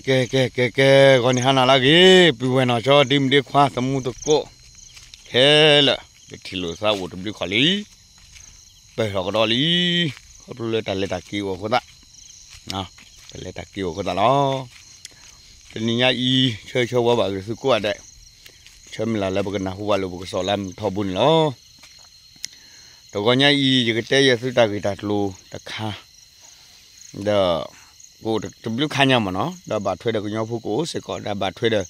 ကဲ ကဲ ကဲ ကဲ ဂီၤန့ၣ်ဟါနၤလၢအဂ့ၤ, ပုၢ်ဝဲၢ်နီၢ်ကၠီ ဒ့မုၣ်ဒ့ခွါ သမူသကိး ခဲလၢာ် ပထံၣ်လိာ်သးအိၣ်တဘျုးခီၣ်လံ, ပၢၢ်ထီၣ်ကဒီးလံ, ခီဖျိလၢတၢ်လဲၤတၢ်က့ၤအိၣ်အဃိသတး, တၢ်လဲၤတၢ်က့ၤအိၣ်အဃိသတးလီၤ. တနံၤညါအံၤ ဆၢဆၢဝါဘၣ်ဂ့ၤသုကိးဂၤဒဲး, ဆၢမုၢ်လၢ်လၢပကနၢ်ဟူဘၣ်လိာ်ပကစီၣ်လၢအမုာ်ထီဘိန့ၣ်လီၤ. တဂီၤညါအံၤ ယကတဲယသုတၢ်ဂ့ၢ်တၢ်ကျိၤတခါ ဒီး ကအိၣ်တဘျုးခါညါမ့ၢ်နီၤ, ဒီးဘၣ်ထွဲဒီးကညီဖိကအိၣ်စ့ၢ်ကီး, ဒီးဘၣ်ထွဲဒီး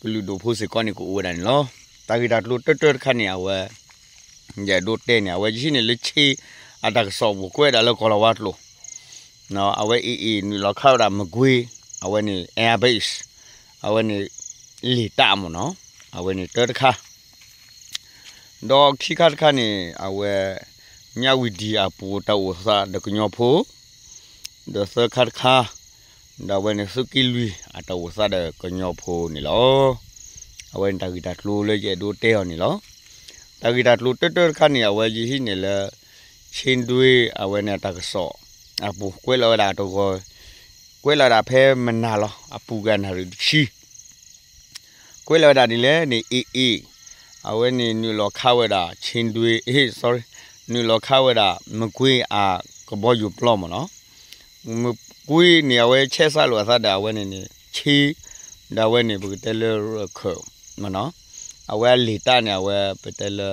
ကလုာ်ဒိၣ်ဖိစ့ၢ်ကီးန့ၣ် ကအိၣ်ဝဲဒၣ်န့ၣ်လီၤ. တၢ်ဂ့ၢ်တၢ်ကျိၤတၢတၢတခါန့ၣ် အဝဲ ယအဲၣ်ဒိးတဲန့ၣ် အဝဲယဟံးန့ၢ်လၢ ဆ့အတၢ်ကစီၣ်ပူၤ ကွဲးဒၣ်လၢကီၢ်လီၤဝါကျိာ်, အဝဲအ့ၣ်အ့ၣ် နုာ်လီၤခးဝဲဒၣ်မကွ့, အဝဲန့ၣ် airbase, အဝဲန့ၣ် လံာ်တၢ်မ့ၢ်နီၤ, အဝဲန့ၣ်တၢတခါ ဒီးခံခါတခါန့ၣ် အဝဲ မၠၣ်ဝံၤဒံၣ်အပူၤတၢ်အိၣ်သးဒီးကညီဖိ, ဒီးသၢခါတခါ ဒီးအဝဲန့ၣ် သုးက့လွံၢ်အတၢ်အိၣ်သးဒီးကညီဖိန့ၣ်လီၤ. အဝဲန့ၣ်တၢ်ဂ့ၢ်တၢ်ကျိၤလၢယအဲၣ်ဒိးတဲအီၤန့ၣ်လီၤ. တၢ်ဂ့ၢ်တၢ်ကျိၤတၢတၢတခါန့ၣ် အဝဲယဟံးန့ၢ်လၢ ဆ့ဒွ့ အဝဲန့ၣ်အတၢ်ကစီၣ်အပူၤ ကွဲးလီၤဝဲဒၣ်တဂီၤ, ကွဲးလီၤဝဲဒၣ်ဖဲမနၤလီၤ အပူၤကွံာ်အနၣ်ရံၣ်တဆံ ကွဲးလီၤဝဲဒၣ်ဒ်လဲၣ်န့ၣ် အ့ၣ်အ့ၣ်, အဝဲန့ၣ်နုာ်လီၤခးဝဲဒၣ် ဆ့ဒွ့ sorry, နုာ်လီၤခးဝဲဒၣ် မကွ့အကဘီယူၤပျီမ့ၢ်နီၤ, မကွ့န့ၣ် အဝဲဆဲးစးလိာ်အသးဒီး အဝဲန့ၣ်န့ၣ် ဆ့, ဒီးအဝဲန့ၣ် ပကတဲလၢရခၢၣ်မ့ၢ်နီၤ, အဝဲအလံာ်တၢ်န့ၣ် အဝဲပတဲလၢ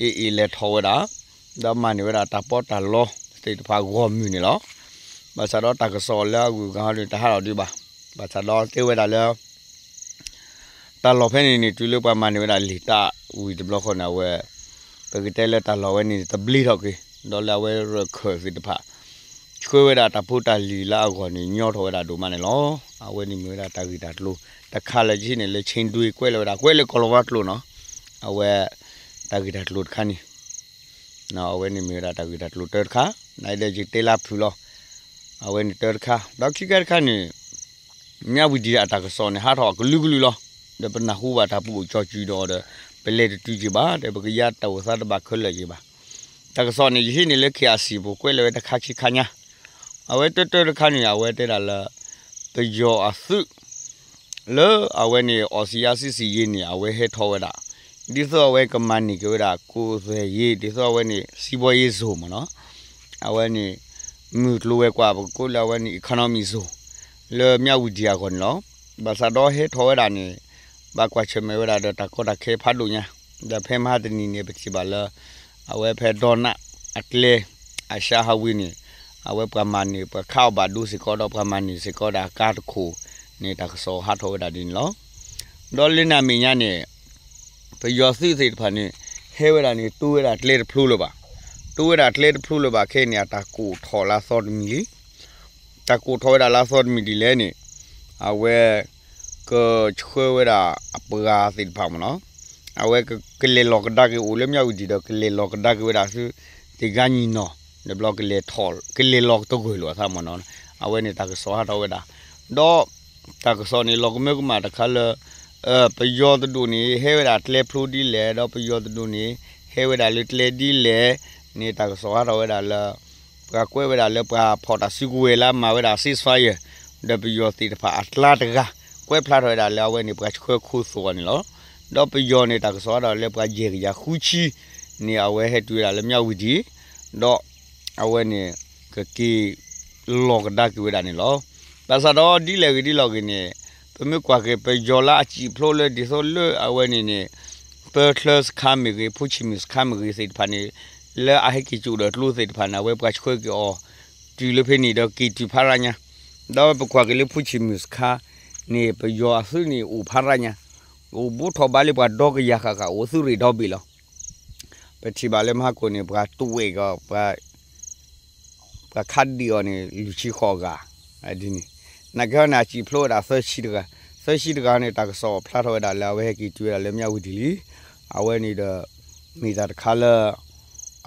အ့ၣ်အ့ၣ် လဲၤထီၣ်ဝဲဒၣ်, ဒီးမၤန့ၢ်ဝဲဒၣ်တၢ်ပီးတၢ်လီသ့ၣ်တဖၣ်ဂီၢ်မုၢ်န့ၣ်လီၤ. ဘၣ်ဆၣ်ဒီးတၢ်ကစီၣ်လၢအဂုၤအဂၤဟီဒုး တဟးထီၣ်ဒံးဘၣ်. ဘၣ်ဆၣ်ဒီးတဲဝဲဒၣ်လၢ တၢ်လီၢ်ဖဲန့ၣ်န့ၣ် တုၤလၢပှၤမၤန့ၢ်ဝဲဒၣ်လံာ်တၢ်ဝံၤတဘျီဃီန့ၣ် အဝဲ ပကတဲလၢတၢ်လီၢ်ဝဲန့ၣ် တဘျ့ထီၣ်က့ၤ, ဒီးလၢအဝဲရခၢၣ်သ့ၣ်တဖၣ် ဆှၢဝဲဒၣ်တၢ်ဖိတၢ်လံၤလၢအဂီၢ်န့ၣ် ညီထီၣ်ဝဲဒၣ်ဒိၣ်မးန့ၣ်လီၤ. အဝဲန့ၣ်မ့ၢ်ဝဲဒၣ်တၢ်ဂ့ၢ်တၢ်ကျိၤတခါလၢယဟံးန့ၢ်လၢ ဆ့ဒွ့ ကွဲးလီၤဝဲဒၣ် ကွဲးလၢကီၢ်လီၤဝါကျိာ်နီၤ, အဝဲ တၢ်ဂ့ၢ်တၢ်ကျိၤတခါန့ၣ် အဝဲန့ၣ်မ့ၢ်ဝဲဒၣ်တၢ်ဂ့ၢ်တၢ်ကျိၤတၢတခါ, နဒီးယတဲလၢဖုၣ်လီၤ. အဝဲန့ၣ်တၢတခါ, ဒီးခံခါတခါန့ၣ် မၠၣ်ဝံၤဒံၣ်အတၢ်ကစီၣ်န့ၣ် ဟးထီၣ်အကလုာ်ကလုာ်လီၤ. ဒီးပနၢ်ဟူဘၣ်တၢ်ပူၤအိၣ်ကၠီၤစုၤဒီးအီၤဒီး ပလဲၤတတုၤက့ၤဘၣ်, ဒီးပကယါတၢ်အိၣ်သးတဘၣ်ခဲလၢာ်က့ၤဘၣ်. တၢ်ကစီၣ်န့ၣ် ယဟံးန့ၢ်လၢ ခ့အၣ်စံၣ် ပူၤကွဲးလီၤဝဲတခါခံခါညါ, အဝဲတၢတၢတခါန့ၣ် အဝဲတဲဒၣ်လၢ ပယီၤအသုး လၢအဝဲန့ၣ် အီစံယါစံစံယ့န့ၣ် အဝဲဟဲထီၣ်ဝဲဒၣ်, ဒ်သိးအဝဲကမၤန့ၢ်က့ၤဝဲဒၣ် ကိးသွဲၣ်ယ့ ဒ်သိးအဝဲန့ၣ် စံဘီယ့စိၤမ့ၢ်နီၤ, အဝဲန့ၣ် မုၢ်ကျိၤဝဲၤကွာ် ပကကိးလၢအဝဲန့ၣ် economy zone လၢမၠၣ်ဝံၤဒံၣ်အဂီၢ်န့ၣ်လီၤ. ဘၣ်ဆၣ်ဒီးဟဲထီၣ်ဝဲဒၣ်န့ၣ် ဘၣ်ကွၢ်ဆၢၣ်မဲာ်ဝဲဒၣ်ဒီးတၢ်ကီတၢ်ခဲဖးဒိၣ်ညါ, ဒီးဖဲမဟါတနံၤန့ၣ် ပထံၣ်ဘၣ်လၢ အဝဲဖဲဒီနၣ်အကျဲ အရှါဟးဝ့ၤန့ၣ် အဝဲပှၤမၤန့ၢ် ပှၤခးအီၣ်ဘၣ်ဒိစ့ၢ်ကီးဒီး ပှၤမၤန့ၢ်စ့ၢ်ကီးဒၣ်အကါတခိၣ်န့ၣ် တၢ်ကစီၣ်ဟးထီၣ်ဝဲဒၣ်ဒ်န့ၣ်လီၤ. ဒီးလၢနံၤမဲာ်ညါန့ၣ် ပယီၤသုးသ့ၣ်တဖၣ်န့ၣ် ဟဲဝဲဒၣ်န့ၣ် တိဝဲဒၣ်ကျဲတဖျိလၢၤဘၣ်. တိဝဲဒၣ်ကျဲတဖျိလၢၤဘၣ်ခဲအံၤန့ၣ် အတၢ်ကိးထီၣ်လၢအသီတမံၤလံ. တၢ်ကိးထီၣ်ဝဲဒၣ်လၢအသီတမံၤဒ်လဲၣ်န့ၣ် အဝဲ ကဆှၢဝဲဒၣ်အပှၤသ့ၣ်တဖၣ်မ့ၢ်နီၤ, အဝဲကလဲၤလီၤကဒါက့ၤအိၣ်လၢမၠၣ်ဝံၤဒံၣ်ဒီး ကလဲၤလီၤကဒါက့ၤဝဲဒၣ်ဆူ သ့ၣ်ဂါညီနီၤ, ဒီးဘျီကလဲၤထီၣ် ကလဲၤလီၤတဂၢၢ်လိာ်အသးမ့ၢ်နီၤ, အဝဲန့ၣ်တၢ်ကစီၣ်ဟးထီၣ်ဝဲဒၣ်, ဒီး တၢ်ကစီၣ်န့ၣ် လီၤကမၢကမၣ်တခါလၢ ပယီၤတဒူၣ်န့ၣ် ဟဲဝဲဒၣ်ကျဲဖျိဒ်လဲၣ်, ဒီးပယီၤတဒူၣ်န့ၣ် ဟဲဝဲဒၣ်လၢကျဲဒ်လဲၣ်န့ၣ် တၢ်ကစီၣ်ဟးထီၣ်ဝဲဒၣ်လၢ ပှၤကွဲးဝဲဒၣ်လၢပှၤဖီၣ်တၢ်စုကဝဲၤလၢအမၤဝဲဒၣ် ceasefire ဒီးပယီၤသ့ၣ်တဖၣ်အကျါတဂၤ ကွဲးဖျါထီၣ်ဝဲဒၣ်လၢအဝဲန့ၣ် ပှၤဆှၢခိသိးအီၤန့ၣ်လီၤ. ဒီးပယီၤန့ၣ် တၢ်ကစီၣ်ဟးထီၣ်လၢပှၤယဲၢ်ကယၤဃုဆံန့ၣ် အဝဲဟဲတုၤဝဲဒၣ်လၢမၠၣ်ဝံၤဒံၣ်, ဒီးအဝဲန့ၣ် ကက့ၤလီၤကဒါက့ၤဝဲဒၣ်န့ၣ်လီၤ. ဘၣ်ဆၣ်ဒီးဒ်လဲၣ်ဂ့ၤဒ်လဲၣ်ဂ့ၤန့ၣ် ပမ့ၢ်ကွၢ်က့ၤပယီၤလၢအစံာ်ဖျိလၢဒ်သိးလၢအဝဲန့ၣ်န့ၣ် ပၢချၢစခါမ့ၢ်ဂ့ၤ ဖူဆံၣ်မုၢ်စခါမ့ၢ်ဂ့ၤသ့ၣ်တဖၣ်န့ၣ် လၢအဟဲက့ၤကၠိၣ်ဒီးကျိသ့ၣ်တဖၣ်န့ၣ် အဝဲပှၤဆှၢက့ၤအီၤ တုၤလၢဖဲန့ၣ်ဒီးက့ၤတုၤဖးရၣ်ညါ, ဒီးပကွၢ်က့ၤလၢဖူဆံၣ်မုၢ်စခါန့ၣ် ပယီၤအသုးန့ၣ်အိၣ်ဖးရၣ်ညါ, အိၣ်ဘူးထီၣ်ဘါလၢပှၤဒီကယၤဃၣ်ဃၣ် အိၣ်သုးရ့ၣ်ဒီဘ့ၣ်လီၤ. ပထံၣ်ဘၣ်လၢမဟါကိၣ်န့ၣ် ပှၤတဝဲၣ်ကီး ပှၤခးဒံးအီၤန့ၣ် လွံၢ်ဆံဃိးဂၤ, ဒ်န့ၣ်, နာ်က့ဟီန့ၣ် အစံာ်ဖျိဝဲဒၣ်သၢဆံတဂၤ, သၢဆံတဂၤန့ၣ် တၢ်ကစီၣ်ဖျါထီၣ်ဝဲဒၣ်လၢအဝဲဟဲက့ၤတုၤဝဲဒၣ်လၢမၠၣ်ဝံၤဒံၣ်လံ. အဝဲန့ၣ်ဒီး မ့ၢ်တၢ်တခါလၢ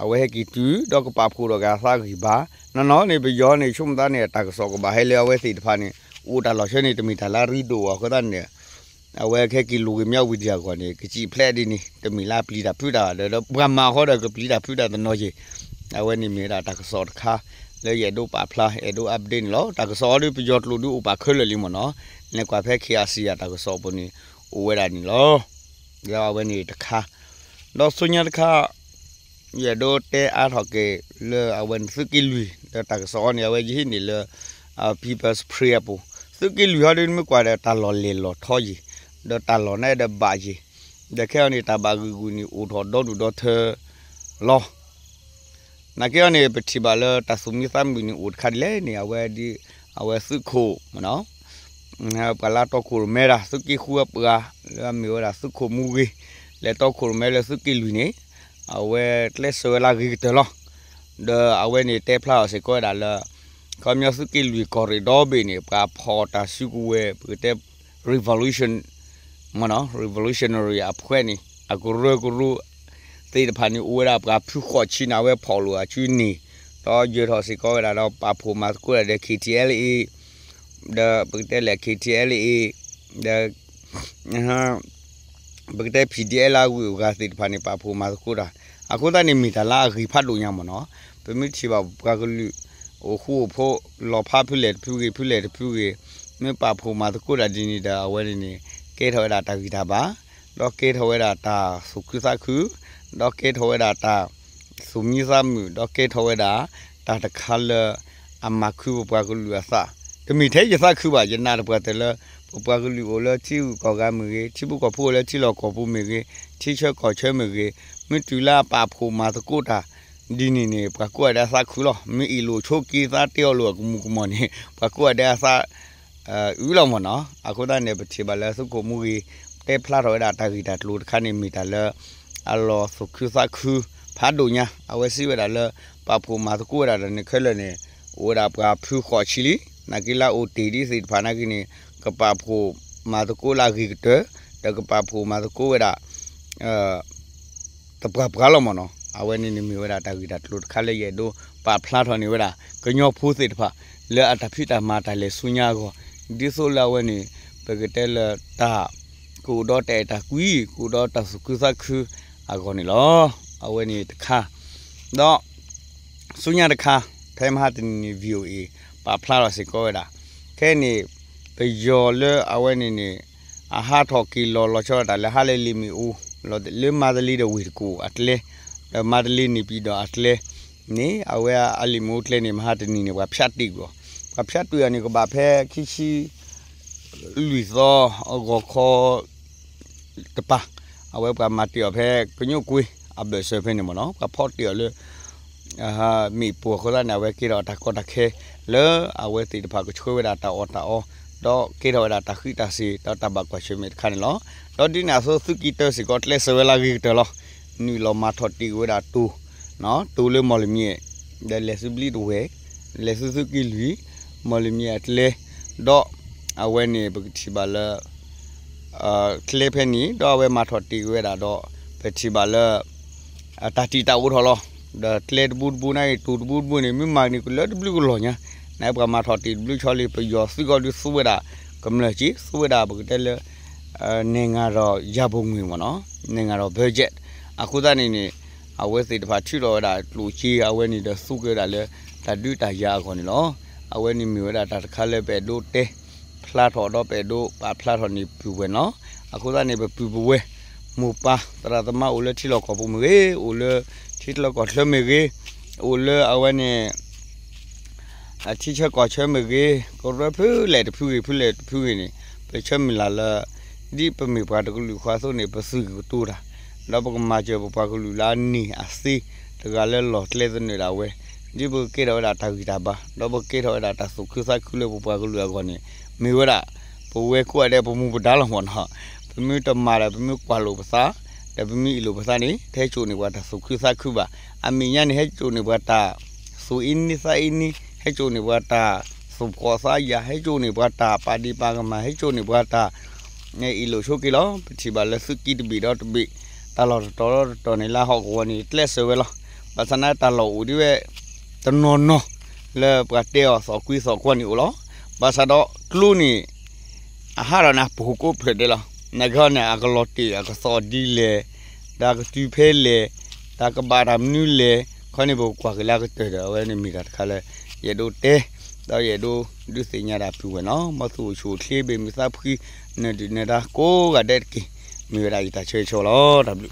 အဝဲဟဲက့ၤတုၤ ဒီးကပာ်ဖှိၣ်ဒီးကသးဂံၢ်ဘါ, နီၢ်နီၢ်န့ၣ် ပယီၤန့ၣ် ဆိကမိၣ်သးန့ၣ် တၢ်ကစီၣ်ကဘၣ်ဟဲလၢအဝဲသ့ၣ်တဖၣ်န့ၣ် အိၣ်တၢ်လီၢ်ဆၢန့ၣ် တမ့ၢ်တၢ်လၢအရ့ဒိၣ်အဃိသတးန့ၣ် အဝဲကဟဲက့ၤလိာ်က့ၤမၠၣ်ဝံၤဒံၣ်အဂီၢ်န့ၣ် ကစံာ်ဖျဲးဒ်န့ၣ် တမ့ၢ်လၢအပျံၤတၢ်ဖုးတၢ်ဘၣ်ဒီး ပှၤမၤအဃိဒီးကပျံၤတၢ်ဖုးတၢ်တနီၤက့ၤ, အဝဲန့ၣ်မ့ၢ်ဝဲဒၣ်တၢ်ကစီၣ်တခါ လၢယအဲၣ်ဒိးပာ်ဖျါ အဲၣ်ဒိး update န့ၣ်လီၤ. တၢ်ကစီၣ်အံၤဒီး ပယီၤကျိာ်ဒုးအိၣ်ပာ်ခဲလၢာ်လံမ့ၢ်နီၤ, လဲၤကွၢ်ဖဲ ခ့အစံယၤ တၢ်ကစီၣ်အပူၤန့ၣ် အိၣ်ဝဲဒၣ်န့ၣ်လီၤ. ဒီးအဝဲန့ၣ်တခါ, ဒီးဆူညါတခါ ယအဲၣ်ဒိးတဲအါထီၣ်က့ၤလၢအဝဲန့ၣ် သုးက့လွံၢ် ဒီးတၢ်ကစီၣ်အံၤန့ၣ် အဝဲယဟံးန့ၢ်လၢ People's Spring အပူၤ, သုးက့လွံၢ်ဟီဒီး နမ့ၢ်ကွၢ်ဒီး တၢ်လီၢ်လဲၢ်လီၢ်ထီယံၤ, ဒီးတၢ်လီၢ်န့ၣ်ဒီးဘၣ်ယံၤ, ဒီးခဲအံၤန့ၣ် တၢ်ဘၣ်ဂံာ်ဂူာ်န့ၣ် အိၣ်ထီၣ်ဒီဒူၣ်ဒီထၢလီၤ. နာ်က့အံၤန့ၣ် ပထံၣ်ဘၣ်လၢတၢ်သူၣ်မံသးမုာ်န့ၣ် အိၣ်တခါဒ်လဲၣ်န့ၣ် အဝဲဒ် အဝဲသုးခိၣ် ပှၤလၢတီခိၣ်ရိၣ်မဲဒၣ် သုးက့ဃုအပှၤ လၢအမ့ၢ်ဝဲဒၣ်သုးခိၣ်မူဂ့ၤ, လဲၤတီခိၣ်ရိၣ်မဲလၢသုးက့လွံၢ်န့ၣ် အဝဲကျဲးစၢးဝဲလၢအဂ့ၤကတၢၢ်လီၤ. ဒီးအဝဲန့ၣ်တဲဖျါအီၤစ့ၢ်ကီးဝဲဒၣ်လၢ ခီပညီသုးက့လွံၢ်ကီၢ်ရ့ၣ်ဒီဘ့ၣ်န့ၣ် ပှၤဖီၣ်တၢ်စုကဝဲၤ ပကတဲ revolution မ့ၢ်နီၤ revolutionary အဖှဲးန့ၣ် အကရၢကရိသ့ၣ်တဖၣ်န့ၣ် အိၣ်ဝဲဒၣ်ပှၤဖုဃိးဆံန့ၣ် အဝဲဖီၣ်လိာ်အစုန့ၣ် ဒီးယၢၤထီၣ်စ့ၢ်ကီးဝဲဒၣ်ဒီးပာ်ဖှိၣ်မၤသကိးဒၣ်ဒီး K T L A ဒီးပကတဲလဲၣ် K T L A ဒီး ပကတဲ P D L လၢအဂုၤအဂၤသ့ၣ်တဖၣ်န့ၣ် ပာ်ဖှိၣ်မၤသကိးတၢ် အဃိသတးန့ၣ် မ့ၢ်တၢ်လၢအဂ့ၤဖးဒိၣ်ညါမ့ၢ်နီၤ. ပမ့ၢ်ထံၣ်ဘၣ်ပှၤကလုာ် အိၣ်ဃူအိၣ်ဖိး လီၤဖးဖုလဲၣ်တဖုဂ့ၤ ဖုလဲၣ်တဖုဂ့ၤ မ့ၢ်ပာ်ဖှိၣ်မၤသကိးတၢ်ဒ်န့ၣ်ဒီး အဝဲန့ၣ်န့ၣ် ကဲထီၣ်ဝဲဒၣ်တၢ်ဂံၢ်တၢ်ဘါ ဒီးကဲထီၣ်ဝဲဒၣ်တၢ်သူၣ်ခုသးခု ဒီးကဲထီၣ်ဝဲဒၣ်တၢ်သူၣ်မံသးမုာ် ဒီးကဲထီၣ်ဝဲဒၣ် တၢ်တခါလၢ အမၤခုပပှၤကလုာ်အသး တမ့ၢ်ထဲယသးခုဘၣ် ယနာ်တပှၢ်တၢၢ်လၢ ပပှၤကလုာ်အိၣ်လၢထံဂုၤကီၢ်ဂၤမ့ၢ်ဂ့ၤ ထံဖိကီၢ်ဖိအိၣ်လၢထံလီၢ်ကီၢ်ပူၤမ့ၢ်ဂ့ၤ ထံဆၢကီၢ်ဆၢမ့ၢ်ဂ့ၤ မ့ၢ်တုၤလၢအပာ်ဖှိၣ်မၤသကိးတၢ် ဒ်န့ၣ်န့ၣ် ပှၤကိးဂၤဒဲးအသးခုလီၤ. မ့ၢ်အ့ၣ်လိာ်ဆိးက့သးတဲအီၤလိာ်အကမူးကမီၤန့ၣ် ပှၤကိးဂၤဒဲးအသး အုးလီၤမ့ၢ်နီၤ. အဃိသတးန့ၣ် ပထံၣ်ဘၣ်လၢသုးခိၣ်မူဂ့ၤ တဲဖျါထီၣ်ဝဲဒၣ်တၢ်ဂ့ၢ်တၢ်ကျိၤတခါန့ၣ် မ့ၢ်တၢ်လၢ အလီၤသူၣ်ခုသးခု ဖးဒိၣ်ညါ အဝဲစံးဝဲဒၣ်လၢ ပာ်ဖှိၣ်မၤသကိးဝဲဒၣ်တၢ်န့ၣ်ခဲလၢာ်န့ၣ် အိၣ်ဝဲဒၣ်ပှၤဖုဃိးဆံလံ နာ်က့လၢအအိၣ်တ့ၢ်ဒ်သ့ၣ်တဖၣ်နာ်က့န့ၣ် ကပာ်ဖှိၣ်မၤသကိးလၢအဂ့ၤကတၢၢ် ဒီးကပာ်ဖှိၣ်မၤသကိးဝဲဒၣ် တပှၤပှၤလီၤမ့ၢ်နီၤ. အဝဲန့ၣ်န့ၣ်မ့ၢ်ဝဲဒၣ်တၢ်ဂ့ၢ်တၢ်ကျိၤတခါလၢယအဲၣ်ဒိးပာ်ဖျါထီၣ်န့ၢ်ဝဲဒၣ် ကညီဖိသ့ၣ်တဖၣ် လၢအတၢ်ဖံးတၢ်မၤတၢ်လဲၤဆူညါအဂီၢ် ဒ်သိးလၢအဝဲန့ၣ် ပကတဲလၢတၢ် ကအိၣ်ဒီးတၢ်အဲၣ်တၢ်ကွံ ကအိၣ်ဒီးတၢ်သူၣ်ခုသးခုအဂီၢ်န့ၣ်လီၤ. အဝဲန့ၣ်တခါ ဒီး ဆူညါတခါ ဖဲမဟါတနံၤန့ၣ် V O A ပာ်ဖျါထီၣ်စ့ၢ်ကီးဝဲဒၣ် ခဲအံၤန့ၣ် ပယီၤလၢအဝဲန့ၣ်န့ၣ် အဟးထီၣ်က့ၤလီၤလီၤဆီဒၣ်တၢ်လၢဟါလၢလံာ်မ့ၣ်အူ လီၤလၢမန္တလေးဒီးဝ့ၢ်တကူၣ်အကျဲ ဒီးမန္တလေးန့ၣ်ပံၤဒီးအကျဲန့ၣ် အဝဲအလံာ်မ့ၣ်အူကျဲန့ၣ် မဟါတနံၤန့ၣ် ပှၤဖၠးတ့ၢ်ကွံာ်အီၤ ပှၤဖၠးတ့ၢ်အီၤန့ၣ် ကဘၣ်ဖဲခံဆံ လွံၢ်သီ အဂီၤခီ တပၤ အဝဲပှၤမၤတ့ၢ်အီၤဖဲကညိၣ်ကွ့အဘၢၣ်စၢၤဖဲန့ၣ်မ့ၢ်နီၤ ပှၤဖီၣ်တ့ၢ်အီၤလၢ မ့ၣ်ပိၢ်အဃိသတးန့ၣ် အဝဲကဲထီၣ်တၢ်ကီတၢ်ခဲ လၢအဝဲသ့ၣ်တဖၣ်ကဆှၢဝဲဒၣ်တၢ်အီၣ်တၢ်အီ ဒီးကဲထီၣ်ဝဲဒၣ်တၢ်ဃံးတၢ်စ့ၤ ဒီးတၢ်ဘၣ်ကွၢ်ဆၢၣ်မဲာ်တခါန့ၣ်လီၤ. ဒီးဒ်န့ၣ်အသိးသုးက့တၢစ့ၢ်ကီးကျဲးစၢးဝဲလၢအဂ့ၤကတၢၢ်လီၤ. နုာ်လီၤမၤထီၣ်တ့ၢ်ဝဲဒၣ်တိၤ တိၤလၢမီၢ်လမၠဲၣ် ဒီးလဲၤဆူဘျံးတဝဲၢ် လဲၤဆူသုးက့လွံၢ် မီၢ်လမၠဲၣ်အကျဲ ဒီးအဝဲန့ၣ်ပကထံၣ်ဘၣ်လၢ ကျဲဖဲန့ၣ် ဒီးအဝဲမၤထီၣ်တ့ၢ်ဝဲဒၣ်ဒီး ပထံၣ်ဘၣ်လၢ တၢ်တံာ်တာ်အိၣ်ထီၣ်လီၤ. ဒီးကျဲတဘိတဘိန့ၣ် တိၤတဘိတဘိန့ၣ် မ့ၢ်မၤန့ၣ်ကလၢတဘျုးကလီၢ်ညါ နပှၤမၤထီၣ်တ့ၢ်တဘျုးဆီလံ ပယီၤသုးကီၢ်ဒုးသူဝဲဒၣ် ကမျၢၢ်က့ သူဝဲဒၣ်ပကတဲလၢ နဲၣ်ငါဒီးယၤဘိၣ်ငွေ့မ့ၢ်နီၤ နဲၣ်ငါဒီး budget အဃိသတးန့ၣ်န့ၣ် အဝဲသ့ၣ်တဖၣ်ထုးထီၣ်ဝဲဒၣ်ကျိၣ်စ့ အဝဲန့ၣ်ဒီးသူက့ၤဝဲဒၣ်လၢ တၢ်ဒုးတၢ်ယၤအဂီၢ်န့ၣ်လီၤ. အဝဲန့ၣ်မ့ၢ်ဝဲဒၣ်တၢ်တခါလၢပအဲၣ်ဒိးတဲ ဖျါထီၣ်ဒီးပအဲၣ်ဒိးပာ်ဖျါထီၣ်န့ၢ်ပုၢ်ဝဲၢ်န့ၣ်လီၤ. အဃိသတးန့ၣ် ပပုၢ်ပဝဲၢ် မိၢ်ပၢ်သရၣ်သမါအိၣ်လၢထံလီၢ်ကီၢ်ပူၤမ့ၢ်ဂ့ၤ အိၣ်လၢထံချၢကီၢ်ချၢမ့ၢ်ဂ့ၤ အိၣ်လၢအဝဲန့ၣ် အထံဆၢကီၢ်ဆၢမ့ၢ်ဂ့ၤ ကရၢဖုလဲၣ်တဖုဂ့ၤ ဖုလဲၣ်တဖုဂ့ၤန့ၣ် ပဆၢမုၢ်လၢ်လၢ ဒ်ပမ့ၢ်ပှၤတကလုာ်ဃီအသိးန့ၣ် ပသုးကတိၤတၢ် ဒီးပကမၤစၢၤပပှၤကလုာ်လၢအန့ၢ်အသ့ တဂၤလၢလီၢ်ကျဲသနၢၣ်ဒၣ်ဝဲ ဒ်ပကကဲထီၣ်ဝဲဒၣ်တၢ်ဂံၢ်တၢ်ဘါ ဒီးပကကဲထီၣ်ဝဲဒၣ်တၢ်သူၣ်ခုသးခုလၢပပှၤကလုာ်အဂီၢ်န့ၣ် မ့ၢ်ဝဲဒၣ် ပဝဲကိးဂၤဒဲးပမူပဒါလီၤမ့ၢ်နီၤ. ပမ့ၢ်တမၤဒီး ပမ့ၢ်ကွၢ်လိာ်ပသး ဒီးပမ့ၢ်အ့ၣ်လိာ်ပသးန့ၣ် တဟဲစိာ်န့ၢ်ပှၤတၢ်သူၣ်ခုသးခုဘၣ်. အမဲာ်ညါန့ၣ် ဟဲစိာ်န့ၢ်ပှၤတၢ် သူၣ်အ့န့သးအ့န့ ဟဲစိာ်န့ၢ်ပှၤတၢ် သူၣ်ဖှီၣ်သးယာ် ဟဲစိာ်န့ၢ်ပှၤတၢ်ပာ်ဒ့ၣ်ပာ်ကမၣ် ဟဲစိာ်န့ၢ်ပှၤတၢ် အ့ၣ်လိာ်ဆိးက့လီၤ. ပထံၣ်ဘၣ်လၢသုးက့တဘ့ၣ်ဒီးတဘ့ၣ် တၢ်လီၢ်တတီၤတတီၤန့ၣ် လၢဟီၣ်ကဝီၤန့ၣ် ကျဲးစၢးဝဲလီၤ. ဘၣ်ဆၣ်န့ၣ် တၢ်လီၢ်အိၣ်ဒ်ဝဲ တနီၤနီၤ လၢပှၤတဲအီၤသီၣ်ကွံသီၣ်ကွီၢ်န့ၣ်အိၣ်လီၤ. ဘၣ်ဆၣ်ဒီးကျိန့ၣ် အဟးထီၣ်န့ၣ် အပူၤကိးဖျၢၣ်ဒဲးလီၤ. နာ်က့ဟီန့ၣ် အကလီၤတ့ၢ်အကသီၣ်ဒ်လဲၣ်, ဒီးအကတုၤဖဲလဲၣ်, ဒီးအကဘၣ်တၢ်မနုၤလဲၣ်, ခီန့ၣ် ပကကွၢ်က့ၤလၢအကတၢၢ်ဒီး အဝဲန့ၣ်မ့ၢ်တၢ်တခါလၢ ယအဲၣ်ဒိးတဲ ဒီးယအဲၣ်ဒိးဒုးသ့ၣ်ညါဒၣ်ပုၢ်ဝဲၢ်နီၤ, မ်သုအိၣ်ဆူၣ်အိၣ်ချ့ ဘၣ်မုာ်သးဖှံ နၢၤဒုၣ်နၢၤဒါကိးဂၤဒဲးတက့ၢ်. မ့ၢ်ဝဲဒၣ်ယတၢ်ဆၢဂ့ၤဆၢဝါလီၤ. တၢ်ဘျုး